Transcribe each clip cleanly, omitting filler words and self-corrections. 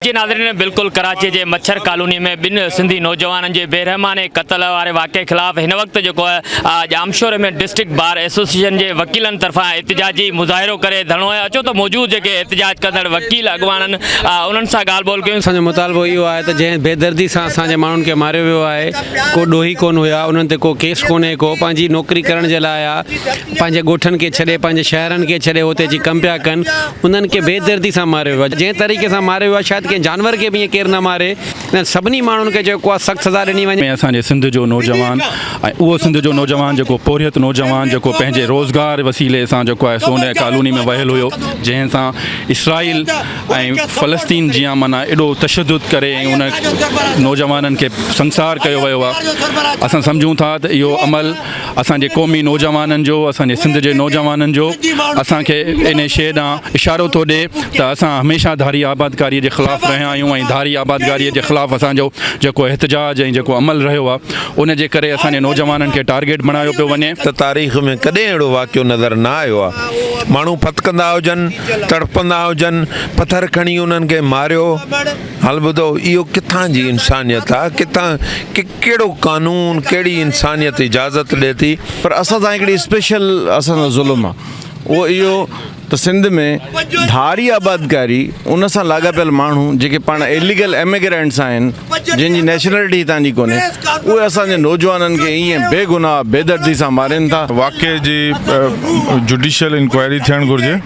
جي ناظرين بلڪل ڪراچي جي مڇر ڪالوني ۾ ٻن سنڌي نوجوانن جي بيرحمانه قتل واري واقعي خلاف هن وقت جيڪو آهي ڄامشوري ۾ ڊسٽرڪٽ بار ايسوسيئيشن جي وڪيلن طرفان احتجاجي مظاهرو ڪري ڌرڻو هنيو اچو ته موجود جيڪي احتجاج ڪندڙ وڪيل اڳواڻن انهن سان ڳالهه ٻولهه ڪيون. اسان جو مطالبو اهو آهي ته جنهن بيدردي سان اسان جي ماڻهن کي ماريو ويو آهي ڪو ڏوهي ڪونه هيا انهن تي ڪو ڪيس ڪونهي ڪو پنهنجي نوڪري ڪرڻ جي لاء آيا پنهنجي ڳوٺن کي ڇڏي پنهنجي شهرن کي ڇڏي هتي اچي ڪم پيا ڪن انهن کي بي دردي سان ماريو ويو آهي جنهن طريقي سان ماريو ويو آهي شايد ڪنهن جانور کي به ائين ڪير نه ماري انهن سڀني ماڻهن کي جيڪو آهي سخت سزا ڏني وڃي. ۾ اسان جي سنڌ جو نوجوان ۽ اهو سنڌ جو نوجوان جيڪو پورهيت نوجوان جيڪو پنهنجي روزگار وسيلي سان جيڪو آهي سو ان ڪالوني ۾ وهيل هيو جنهن سان اسرائيل ۽ فلسطين جيان معنيٰ ايڏو تشدد ڪري ۽ ان نوجوانن کي سنگسار ڪيو ويو آهي اسان سمجهون ٿا ته اهو عمل اسان جي قومي نوجوانن جو اسان جي سنڌ جي نوجوانن جو اسان کي ان شيء ڏانهن اشارو ٿو ڏي ته اسان هميشه ڌاري آبادڪاري جي خلاف رهيا آهيون ۽ ڌاري آبادگاري جي خلاف اسان جو جيڪو احتجاج ۽ جيڪو عمل رهيو آهي ان جي ڪري اسان جي نوجوانن کي ٽارگيٽ بڻايو پيو وڃي. ته تاريخ ۾ ڪڏهن اهڙو واقعو نظر نه آيو آهي. ماڻهو ڦٿڪندا هجن، تڙپندا هجن، پٿر کڻي انهن کي ماريو. هل ٻڌو اهو ڪٿان جي انسانيت آ ڪٿان ڪهڙو قانون ڪهڙي انسانيت اجازت ڏي ٿي. پر اسان سان هڪڙي اسپيشل اسان سان ظلم آ اهو اهو ته سنڌ ۾ ڌاري آبادڪاري ان سان لاڳاپيل ماڻهو جيڪي پاڻ اليگل ايميگرينٽس آهن جن جي نيشنلٽي هتان جي ڪونهي اهي اسان جي نوجوانن کي ائين بيگناهه بيدردي سان مارين ٿا. واقعي جي جڊيشل انڪوائري ٿيڻ گهرجي.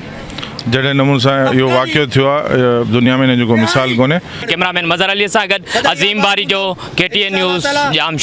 جهڙي نموني سان اهو واقعو ٿيو آهي دنيا ۾ ان جو ڪو مثال ڪونهي. ڪئميرا مين مظهر علي سان گڏ Azeem Barejo, K T N news, Jamshoro.